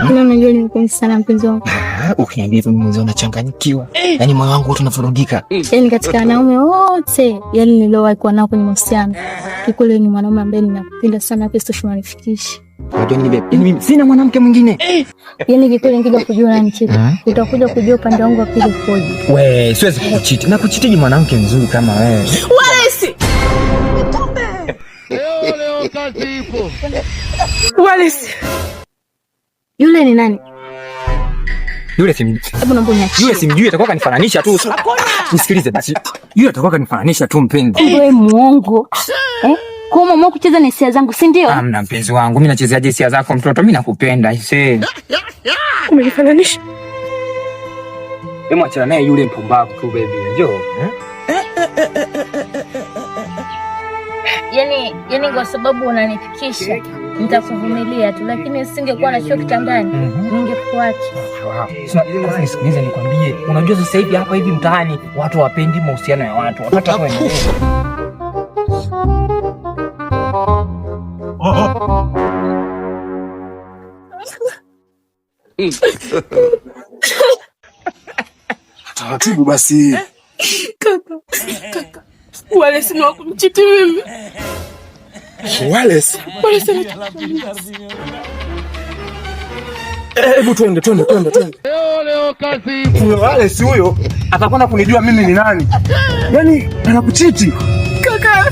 Unajua nimekumiss sana mpenzi wangu. Ukiniambia hivyo mimi mwenyewe nachanganyikiwa. Yaani moyo wangu wote unavurugika. Yaani katika wanaume wote, yaani niliowahi kuwa nao kwenye mahusiano, kikweli ni mwanaume ambaye ninakupenda sana, pia sitoshi unanifikisha. Unajua nini babe? Yaani mimi sina mwanamke mwingine. Yaani kikweli nikija kujua unanichiti, utakuja kujua upande wangu wa pili ukoje. We, siwezi kukuchiti. Na kuchitiji mwanamke mzuri kama wewe. Wallace! Leo kazi ipo. Wallace! Yule ni nani? Yule simjui. Hebu naomba uniachie. Yule simjui, atakuwa kanifananisha tu. Nisikilize basi. Yule atakuwa kanifananisha tu mpenzi. Wewe muongo. Eh? Kwa hiyo kucheza na hisia zangu, si ndio? Amna mpenzi wangu, mimi nachezeaje hisia zako mtoto? Mimi nakupenda aisee. Umenifananisha. Hebu achana naye yule mpumbavu tu baby. Njoo. Eh? Yaani kwa sababu unanifikisha nitakuvumilia tu, lakini singekuwa na chuo kitandani ningekuacha. Sasa nisikilize nikwambie, unajua sasa hivi hapa hivi mtaani watu hawapendi mahusiano ya watu, wanataka waendelee. Taratibu basi. Kaka, kaka. Wallace ni wa kumchiti mimi. Wallace? Wallace ni Hebu twende twende twende twende. Leo leo kazi ipo. Huyo Wallace huyo atakwenda kunijua mimi ni nani. Yaani anakuchiti. Kaka.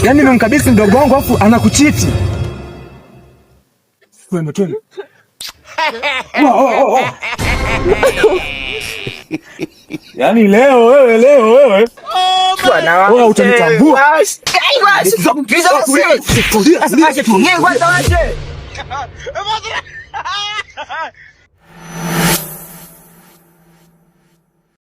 Yaani nimemkabidhi mdogo wangu afu anakuchiti. Twende twende. Oh, oh, oh. Yaani leo wewe, leo wewe. Wewe utanitambua. Tulia, tulia.